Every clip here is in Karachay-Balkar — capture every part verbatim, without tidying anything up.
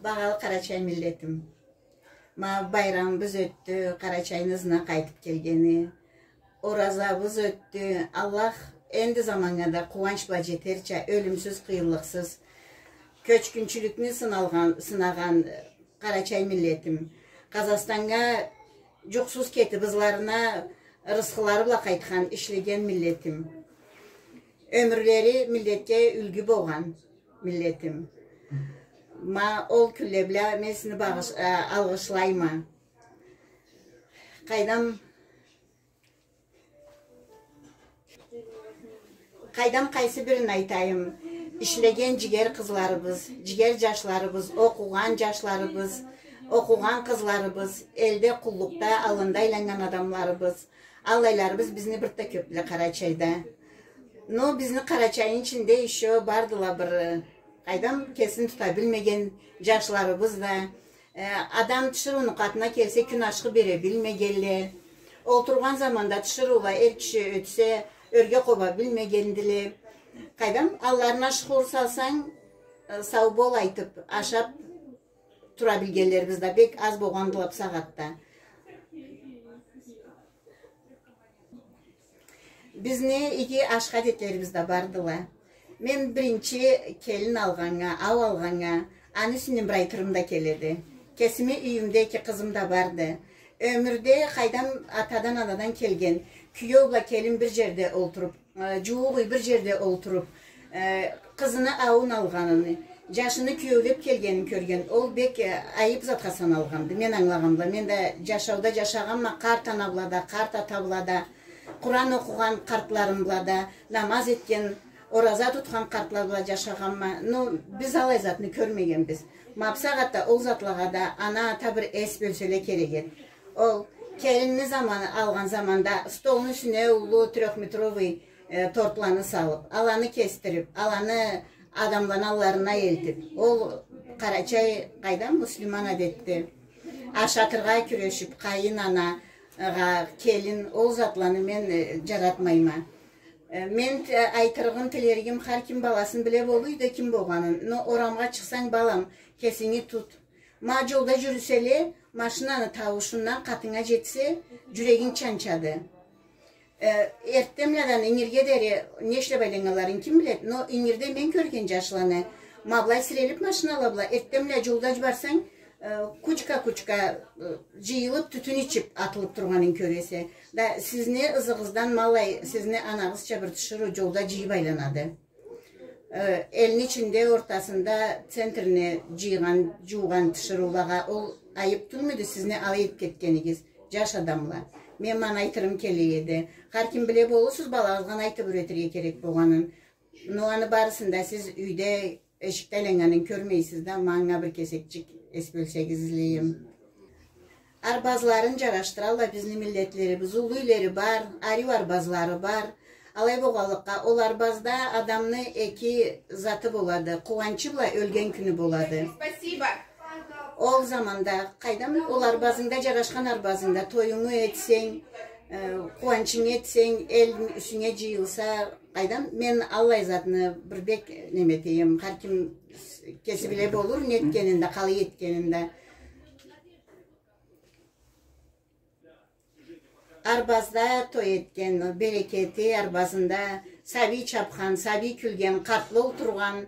Багъалы къарачай миллетим. Ма байрамыбыз ётдю, Къарачайны ызына къайтып келгени. Оразабыз ётдю. Аллах энди заманнга да къууанч бла жетерча, ёлюмсюз, къыйынлыкъсыз, кёчгюнчюлюкню сыналгъан, сынагъан, э, къарачай миллетим. Къазахстаннга жукъсуз кетип, ызларына рысхылары бла къайтхан, ишлеген миллетим. Ёмюрлери миллетге юлгю болгъан миллетим. Ма ол кюнле бла мен сизни багъыш-, а, алгъышлайма. Къайдам, къайдам, къайсы бирин айтайым? Ишлеген жигер къызларыбыз, жигер жашларыбыз, окъугъан жашларыбыз, окъугъан къызларыбыз, элде къуллукъда, аллында айланнган адамларыбыз, аллайларыбыз бизни бир да кёпдюле Къарачайда. Но бизни Къарачайны ичинде ещё бардыла бир, э, къайдам, кесин тута билмеген жашларыбыз да, э, адам тиширыуну къатына келсе, кюн ашхы бере билмегенле, олтургъан заманда тиширыула эр киши ётсе, ёрге къоба билмегендиле. Къайдам, алларына шукур салсанг, э, сау бол айтып, ашап тура билгенлерибиз да бек аз болгъандыла бусагъатда. Бизни иги ашхы адетлерибиз да бардыла. Мен биринчи келин алгъаннга, ау алгъаннга, аны юсюнден бир айтырым да келеди. Кесими юйюмде эки къызым да барды. Ёмюрде, къайдам, атадан, анадан келген киеу бла келин бир жерде олтуруп, э, жууукъ юй бир жерде олтуруп, э, къызыны ауун алгъанын, жашыны киеулеп келгенин кёрген, ол бек, э, айып затха саналгъанды. Мен ангылагъан бла, мен да жашауда жашагъанма, къарт ана бла да, къарт ата бла да, Къуран окъугъан къартларым бла да, намаз этген, ораза тутхан къартлар бла жашагъанма. Но биз аллай затны кёрмегенбиз. Ма бусагъатда ол затлагъа да ана-ата бир эс бёлселе керек эди. Ол келинни заманы, алгъан заманда столну юсюне уллу трёхметровый, э, тортланы салып, аланы кесдирип, аланы адамланы алларына элтип, ол къарачай, къайдам, муслиман адетди. Ашатыргъа кюрешип, къайынанагъа, келин, ол затланы мен, э, жаратмайма. Э, мен, э, айтырыгъым, тилеригим, хар ким баласын биле болур да ким болгъанын. Но орамгъа чыкъсанг, балам, кесинги тут. Ма жолда жюрюселе, машинаны тауушундан къатынга жетсе, жюрегинг чанчады. Э, эртденбладан ингирге дери не ишлеп айланнганларын ким биледи? Но ингирде мен кёрген жашланы, ма былай сирелип машинала бла, эртденбла жолда барсанг, э, кучка-кучка, э, жыйылып, тютюн ичип атылып тургъанын кёресе. Да сизни ызыгъыздан ма алай, сизни анагъызча бир тиширыу жолда жыйып айланады. Э, элни ичинде, ортасында, центрне жыйгъан, жуугъан тиширыулагъа ол айып тюлмюдю, сизни алай этип кетгенигиз, жаш адамла? Мен ма аны айтырым келе эди. Хар ким биле болурсуз, балагъызгъа айтып юретирге керек болгъанын. Но аны барысын да сиз юйде эшикде айланнганын кёрмейсиз да, манга бир кесекчик эс бёлсегиз излейме. Арбазларын жарашдыралла бизни миллетлерибиз, уллу юйлери бар, ариу арбазлары бар. Алай болгъанлыкъгъа, ол арбазда адамны эки заты болады, къууанчы бла ёлген кюню болады. Спасибо. Ол заманда, къайдам, ол арбазынгда, жарашхан арбазынгда тоюнгу этсенг, э, къууанчынгы этсенг, эл юсюнге жыйылса, къайдам, мен аллай затны бир бек неме этеме, хар ким кеси биле болур, не этгенин да, къалай этгенин да. Арбазда той этген, берекети арбазында, сабий чапхан, сабий кюлген, къартла олтургъан,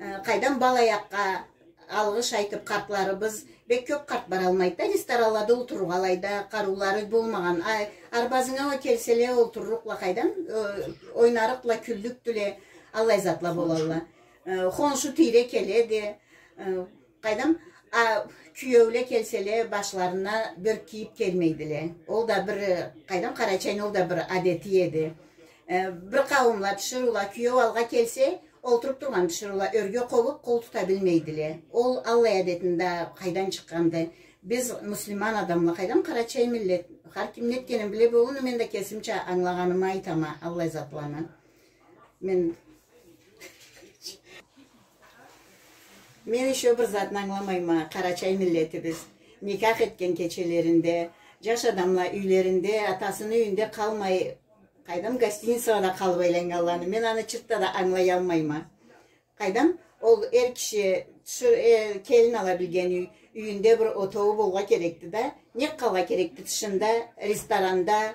э, къайдам, бал аякъгъа алгъыш айтып, къартларыбыз, бек кёп къарт баралмайды да, ресторанлада олтурургъа алайда, къарыулары болмагъан. Ай, арбазынга уа келселе, олтурлукъла, къайдам, э, ойнарыкъла, кюллюкдюле, аллай затла болалла. Э, хоншу тийре келеди, э, къайдам, а, киеуле келселе, башларына бёрк кийип келмейдиле. Ол да бир, э, къайдам, Къарачайны ол да бир адети эди. Э, бир къауумла тиширыула, киеу алгъа келсе, олтуруп тургъан тиширыула ёрге къобуп, къол тута билмейдиле. Ол аллай адетинде къайдан чыкъгъанды? Биз муслиман адамла, къайдам, къарачай миллет, хар ким не этгенин биле болур, мен да кесимча ангылагъанымы айтама, аллай затланы. Мен, мен ещё бир затны ангыламайма, къарачай миллетибиз никах этген кечелеринде, жаш адамла юйлеринде, атасыны юйюнде къалмай, къайдам, гостиницада къалып айланнганланы, мен аны чыртда да ангылаялмайма. Къайдам, Ол эр киши тишир-, э, келин ала билген юй, юйюнде бир отоуу болургъа керекди да. Нек къалыргъа керекди тышында, ресторанда?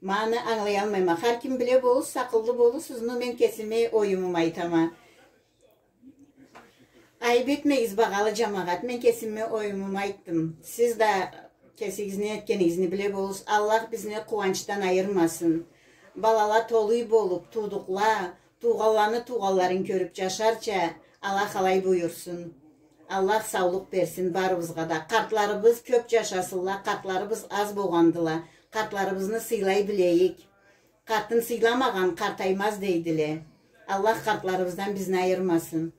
Ма аны ангылаялмайма. Хар ким биле болурсуз, акъыллы болурсуз, но мен кесими оюмуму айтама. Айыб этмегиз, багъалы джамагъат, мен кесими оюмуму айтдым. Сиз да кесигизни этгенигизни биле болурсуз. Аллах бизни къууанчдан айырмасын. Балала толу болуб, туудукъла, туугъанланы туугъанларын кёрюб джашарча, Аллах алай буюрсун. Аллах саулукъ берсин барыбызгъа да. Къартларыбыз кёб джашасынла, къартларыбыз аз болгъандыла. Къартларыбызны сыйлай билейик. Къартын сыйламагъан къартаймаз дейдиле. Аллах къартларыбыздан бизни айырмасын.